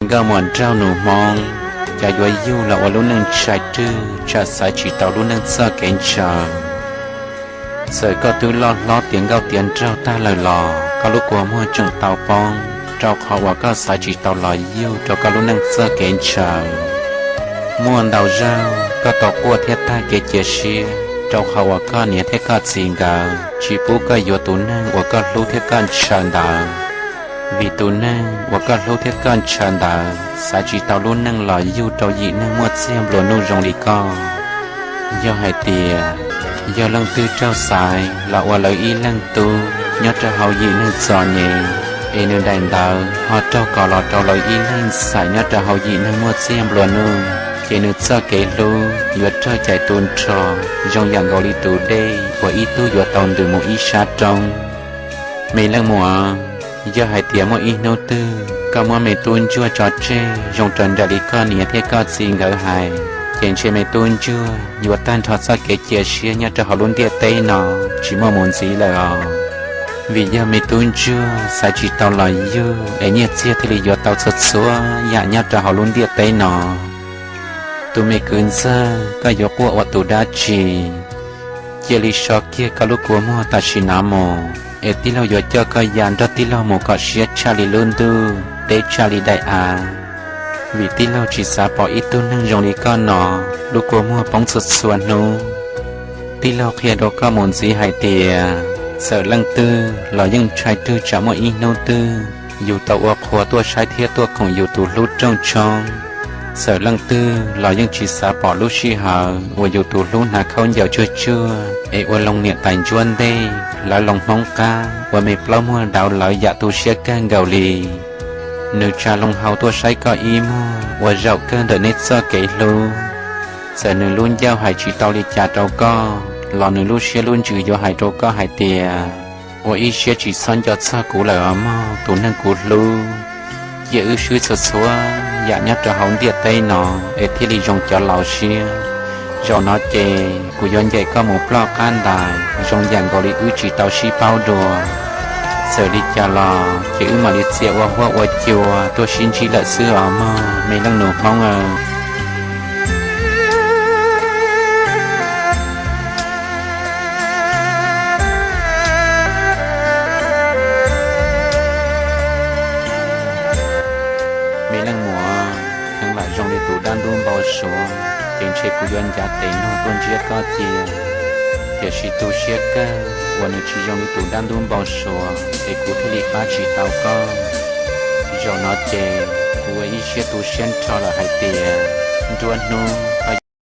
Nkauj muam nraug nus Hmoob, cov yuav yug los ua lub neej ntshai rwg tsam xaiv tsis tau lub neej txoj kev ntshaw. Txawm koj twb loj hlob tiav nkauj tiav nraug tag lawm los koj lub kua muag tseem tau poob, rau qhov uas koj xaiv tsis tau los yug rau koj lub neej txoj kev ntshaw. Muaj ntau zaug koj tau quaj thiab tag kev cia siab, rau qhov uas koj niam thiab koj txiv nkawd tsis pub koj yuav tus neeg uas koj hlub thiab koj ntshaw ntawd. Vim tus neeg uas koj hlub thiab koj ntshaw ntawd xaiv tsis tau lub neej los yug rau yim neeg muaj txiag nplua nuj zoo li koj. Yog hais tias yog leej twg raug xaiv los ua lawv ib leeg tub nyob rau hauv yim neeg txom nyem, es nws daim ntawv ho raug kos los rau lawv ib leeg ntxhais nyob rau hauv yim neeg muaj txiag nplua nuj, ces nws txoj kev hlub yuav raug cais tu nrho, zoo yam nkaus li tus dej uas ib tug yuav tau ntws mus ib sab roob. Me leej muam, yog hais tias muaj ib hnub twg koj muab me tub ntsuag tso tseg zoo raws nraim li koj niam thiab koj txiv nkawd hais, ces ntshe me tub ntsuag yuav tag nrho txoj kev cia siab nyob rau hauv lub ntiaj teb no tsis muaj mus ntxiv lawm os. Vim yog me tub ntsuag xaiv tsis tau los yug es nyiaj txiag thiaj li yuav tau txhua txhua yam nyob rau hauv lub ntiaj teb no. Tus me kwv ntxawg, koj yuav quaj ua tus dab tsi? Cia li so kiag koj lub kua muag tam sim no mus, es tij laug yuav coj koj ya nrog tij laug mus kom siab tshaj li lub ntuj, deb tshaj li daim av. Vim tij laug tsis xav pom ib tug neeg zoo li koj no lub kua muag poob txhua txhua hnub. Tij laug qhia rau koj mus ntxiv hais tias, txawm leej twg los yeej ntshai rwg tsam muaj ib hnub twg yus tau ua qhua tuaj saib thiab tuaj koom yus tus hlub rooj tshoob. Txawm leej twg los yeej tsis xav pom lub sij hawm uas yus tus hlub hnav khaub ncaws tsuag tsuag es ua loo niam tais ntsuab ntej, lawv loo Hmoob qab ua me plaub muag dauv lawv yam tu siab kawg nkaus li. Nws tsa loo hau tuaj saib koj ib muag ua zaum kawg ntawm neb txoj kev hlub. Txawm nws lub ncauj hais tsis tau li cas rau koj los nws lub siab lub ntsws yuav hais rau koj hais tias, ua ib siab tsis txhob nco txog kuv lawm os mog tus neeg kuv hlub. Cia wb swb txhua txhua yam nyob rau hauv ntiaj teb no es thiaj li zoo cov laus siab. Zaum no ces kuv yuav ncaim koj mus ploj qab ntais zoo yam nkaus li wb tsis tau sib paub dua. Txawm li cas los ces wb mam li txia ua huab ua cua tuaj sib ntsib lawm xwb os mog me leej nus Hmoob aw. Me leej muam, kheev lam zoo li tus dab ntub npau suav ces ntshe kuv yuav ncav tes nug tuaj ntsiab koj cia. Tiam sis tu siab kawg uas nws tsis zoo li tus dab ntub npau suav es kuv thiaj li pab tsis tau koj. Zaum no ces kuv ua ib siab tu siab nrho lawm hais tias nruab hnub